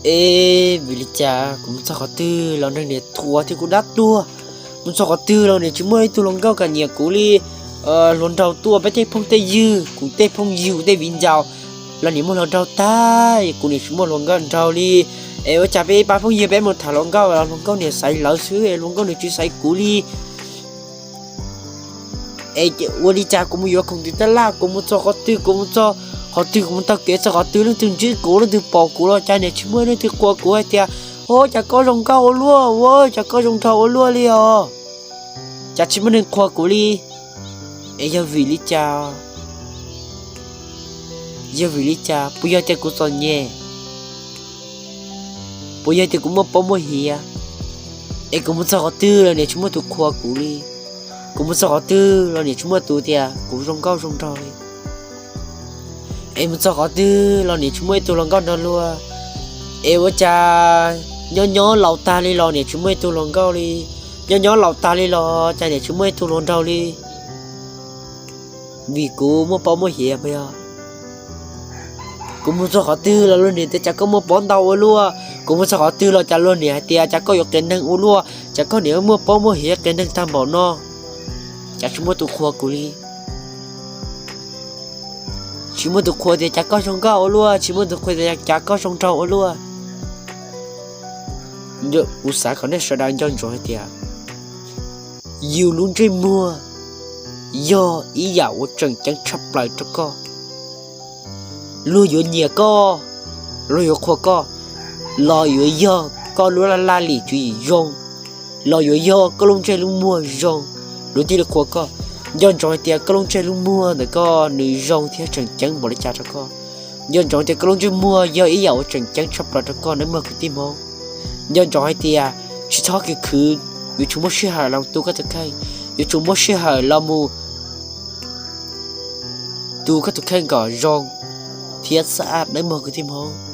Es vim li cas kuv mus txog qhov twg los neeg niam thuam thiab kuv dab tuag. Mus txog qhov twg los niam tsis muaj ib tug hluas nkauj kam nyiam kuv li. Hluas nraug tuaj peb tej phooj tej ywg, kuv tej phooj ywg kuv tej viv ncaus los niam muaj hluas nraug tag, kuv niam tsis muaj hluas nkauj nraug li. Es ua cas peb pab phooj ywg peb mus tham hluas nkauj los hluas nkauj niam xaiv lawv xwb es hluas nkauj niam tsis xaiv kuv li. Es ua li cas kuv mus yuav khoom twg tab laj, kuv mus txog qhov twg, kuv mus txog qhov twg, kuv mus taug kev txog qhov twg, leej twg ntsib kuv, leej twg pom kuv los cas niam tsis muaj leej twg qhuas kuv hais tias, Ua cas koj zoo nkauj ua luaj, ua cas koj zoo nraug ua luaj li os? Cas tsis muaj neeg qhuas kuv li? Es yog vim li cas? Yog vim li cas? Puas yog tias kuv txom nyem? Puas yog tias kuv muaj paub muaj hiav? Es kuv mus txog qhov twg los niam tsis muaj tus qhuas kuv li. Kuv mus txog qhov twg los niam tsis muaj tus tias kuv zoo nkauj zoo nraug li. Es mus txog qhov twg los niam tsis muaj ib tug hluas nkauj nrog luag. Es ua cas nyob nyob laus tag li los niam tsis muaj ib tug hluas nkauj li. Nyob nyob laus tag li los cas niam tsis muaj ib tug hluas nraug li. Vim kuv muaj paub muaj hiav puas yog? Kuv mus txog qhov twg los luag niam tias, Cas koj muaj paub ntau ua luaj? Kuv mus txog qhov twg los cas luag niam hais tias, Cas koj yuav qias neeg ua luaj? Cas koj niam muaj paub muaj hiav qias neeg tag npaum no? Cas tsis muaj tus qhuas kuv li? Tsis muaj tus qhuas tias cas koj zoo nkauj ua luaj, tsis muaj tus qhuas tias cas koj zoo nraug ua luaj. Kuv xav kom nej sawv daws nco ntsoov hais tias yus lub ntsej muag yog ib yam uas tseem ceeb tshaj plaws rau koj. Luag yuav nyiam koj, luag yuav qhuas koj, los yuav yog koj lub laj lim tswv yim zoo, los yuav yog koj lub ntsej lub muag zoo, luag thiaj li qhuas koj. Nco ntsoov hais tias koj lub ntsej lub muag ntawm koj nws zoo thiab tseem ceeb npaum li cas rau koj. Nco ntsoov tias koj lub ntsej muag yog ib yam uas tseem ceeb tshaj plaws rau koj nawb mog kwv tij Hmoob. Nco ntsoov hais tias tsis txhob khwv khwv, yuav tsum muaj sij hawm los tu koj tus kheej, yuav tsum muaj sij hawm los mus tu koj tus kheej kom zoo thiab xab ab nawb mog kwv tij Hmoob.